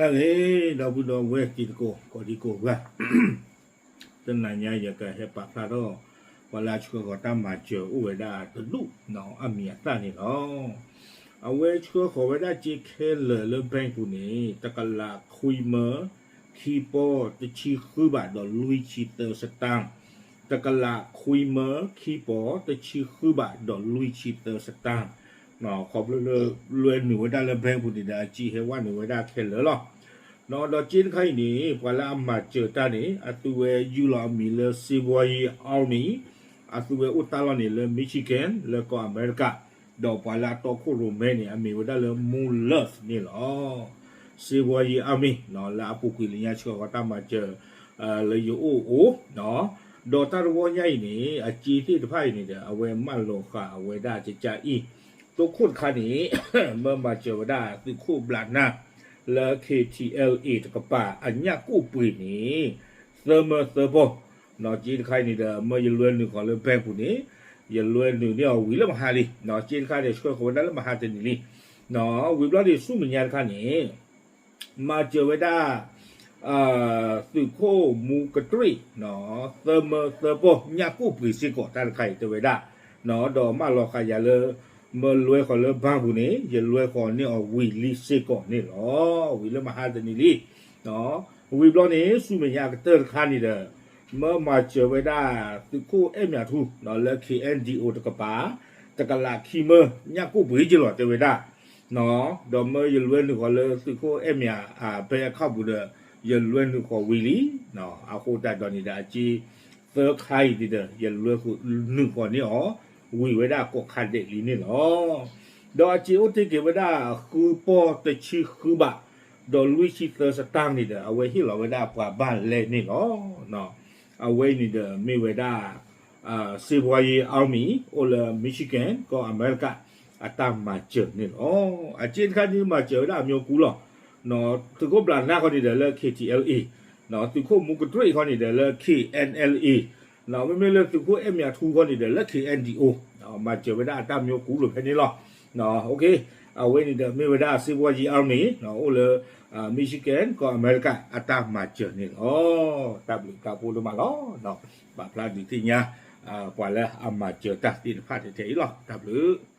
ဟါလၢအဂ့ၤ ဒီပုၢ်ဒီဝဲၢ်တံၤသကိး ကိးဒံကိးဂၤ, တနၤညါယကဟဲပာ်ဖျါထီၣ် ပှၤလၢအဆှၢဃီၤတၢ်မၤစၢၤအိၣ်ဝဲဒၣ်တဒူၣ်နီၤ အမံၤအသၣ်န့ၣ်လီၤ. အဝဲဆှၢဃီၤဝဲဒၣ်စ့ခဲလၢာ်လၢ bank ပူၤန့ၣ် တကလးခွံမၢ ခံပီၢ်တဆံဃုဘးဒီးလွံၢ်ဆံသၢ stamp, တကလးခွံမၢ ခံပီၢ်တဆံဃုဘးဒီးလွံၢ်ဆံသၢ stamp, ခီဖျိလၢလွဲနုာ်ဝဲဒၣ်လၢ bank ပူၤန့ၣ်ဒီး အစ့ဟဲဝဲနုာ်ဝဲဒၣ်ခဲလၢာ်လီၤ. ဒီးစ့တခါအံၤန့ၣ် ပှၤလၢအမၤစၢၤတၢ်န့ၣ် အသုဝဲယူၢ်လီၤအမံၤလၢ Savoy Army, အသုဝဲအိၣ်တၢ်လီၢ်န့ၣ်လၢ Michigan လၢကီၢ်အမဲရကၤ, ဒီးပှၤလၢအတီခိၣ်ရိၣ်မဲန့ၣ် အမ့ၢ်ဝဲဒၣ်လၢ Moon Love န့ၣ်လီၤ. Savoy Army လၢအပူၤကွံာ်လၢညါဆှၢဃီၤတၢ်မၤစၢၤ လၢယအိၣ်အိၣ်, ဒီးတၢ်တဝီညါအံၤန့ၣ် အစ့သ့ၣ်တဖၣ်အံၤန့ၣ်ဒီး အဝဲမၢလီၤဃာ်အဝဲဒၣ်ကကအံၤ တိခိၣ်တခါန့ၣ် မၢမၤစၢၤဝဲဒၣ်သုးခိၣ်ဘျးနါ လၢ KTLA တကပၤ အညၣ်ကိၣ်ပှ့ၤန့ၣ် သၢမၢသၢပီၢ်, စ့တခါအံၤန့ၣ်ဒီး မၢယလွဲနုာ်ဃီၤလၢ bank ပူၤန့ၣ် ယလွဲနုာ်န့ၢ်အီၤဝံၤလၢမဟါလံ, စ့တခါန့ၣ် ဆှၢဃီၤဝဲဒၣ်လၢမဟါတနံၤလံ, ဝံၤဘျီန့ၣ် ဆူမဲာ်ညါတခါန့ၣ် မၤစၢၤဝဲဒၣ် သုးခိၣ်မူကတြ့ၣ် သၢမၢသၢပီၢ် ညၣ်ကိၣ်ပှ့ၤစ့ၢ်ကီးတၢ်တခါအံၤတဲဝဲဒၣ်, ဒီးမၢလီၤဃာ်ယၤလၢ မၢလွဲဃီၤလၢ bank ပူၤန့ၣ် ယလွဲဃီၤန့ၢ်အီၤဝံၤလံစ့ၢ်ကီးန့ၣ်လီၤ. ဝံၤလၢမဟါတနံၤလံ, ဝံၤဘျီန့ၣ် ဆူမဲာ်ညါအကတၢၢ်တခါန့ၣ်ဒီး မၢမၤစၢၤဝဲဒၣ်သုးခိၣ်အဲၣ်မၠးထူ လၢ KNDO တကပၤ တကလးခံမၢ ညၣ်ကိၣ်ပှ့ၤက့ၤလီၤတဲဝဲဒၣ်, ဒီးမၢယလွဲနုာ်ဃီၤလၢသုးခိၣ်အဲၣ်မၠး bank account ပူၤဒီး ယလွဲနုာ်ဃီၤဝံၤလံ, အဃိသတးဒီးန့ၣ်ဒီး အစ့သၢခါအံၤန့ၣ်ဒီး ယလွဲနုာ်ဃီၤန့ၢ်အီၤ ဝံၤဝဲဒၣ်ကိးခါဒဲးလံန့ၣ်လီၤ. ဒီးအစ့အိၣ်တ့ၢ်က့ၤဝဲဒၣ်ဃုပီၢ်တဆံဃုဘး ဒီးလွံၢ်ဆံသၢ stamp န့ၣ်ဒီး အဝဲဟ့ၣ်လီၤဝဲဒၣ်ပှၤဘၣ်လဲၣ်န့ၣ်လီၤ. အဝဲအံၤန့ၣ်ဒီးမ့ၢ်ဝဲဒၣ် Savoy Army အိၣ်လၢ Michigan ကီၢ်အမဲရကၤ အတၢ်မၤစၢၤန့ၣ်လီၤ. အစ့တခါန့ၣ်မၤစၢၤဝဲဒၣ်အမျိုးကူလီၤ. သုးခိၣ်ဘျးနါခီန့ၣ်ဒီးလၢ KTLA, သုးခိၣ်မူကတြ့ၣ်ခီန့ၣ်ဒီးလၢ KNLA, မ့မ့ၢ်လၢသုးခိၣ်အဲၣ်မၠးထူခီန့ၣ်ဒီးလၢ KNDO, မၤစၢၤဝဲဒၣ်အတၢ်မျိုးကူလီၤဖဲန့ၣ်လီၤ. အဝဲန့ၣ်ဒီးမ့ၢ်ဝဲဒၣ် Savoy Army အိၣ်လၢ Michigan ကီၢ်အမဲရကၤ အတၢ်မၤစၢၤန့ၣ်လီၤ. တၢ်ဘျုးတၢ်ဖှိၣ်ဒိၣ်မးလီၤ. ပာ်ဖျါဒုးသ့ၣ်ညါ ပှၤလၢအမၤစၢၤတၢ်သ့ၣ်တဖၣ်ထဲထဲအံၤလီၤ. တၢ်ဘျုး